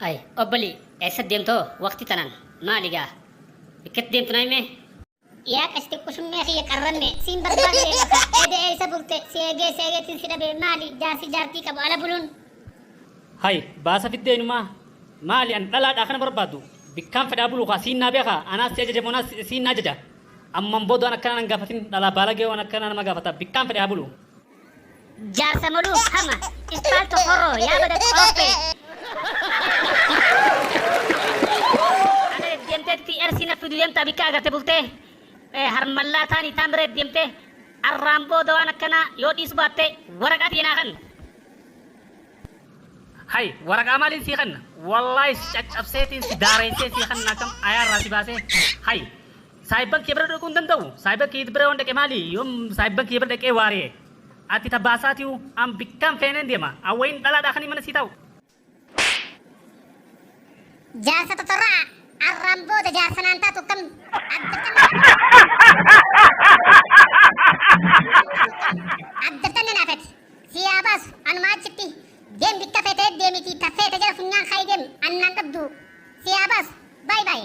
Ay obbolii eessa deemtoo waqtii tanaan maali gaa bikkatti deemtu naa himee. Yaa qashti qushummee kiyya qarramme siin barbaade bakka eede eessa bulte si eegee si eegeetiin si dhabe maali jaarsi jaartii qabu ala buluun. Hay baasa fiddee inumaa maali an dhalaadhaa kana barbaadu bikkaan fedhaa bulu kaa siin naa beekaa anaas si ajaja moo naas siin naa ajaja amman booda waan akkanaa nan gaafatin dhalaa baalagee waan akkanaa nama gaafata bikkaan fedhe haa bulu. Jaarsa moluu hama ispaalto horoo yaa bada qoroffee. Ana deemteetti ersii na fidu deemtaa bikka agarte bultee harmallaa taanii taan bira deemtee arraan booda waan akkanaa yoo dhiisu baatte waraqaa tiyya naa kanna. Hay waraqaa maaliin sii kanna wallaahi si caccabseetiin si daareessee sii kanna akkam ayaarraa si baasee hay Saahibban kiyya bira dhaquu hin danda'u. Saahibban kiyya bira yoon dhaqe maali? Yoom saahibban kiyya bira dhaqee waaree? Ati ta baasaatiyu an bikkaan feeneen deema. An wayin dhalaadhaa kanii mana sii taa'u. Jaarsa totorra'a arraan booda jaarsa naan taatu akkam addaftanne naafeti si yaa baasu anuma achitti deem bikka feete deemiti ta feete jala funyaan kaayi deem annaan dhabdu si yaa baasu baay baay.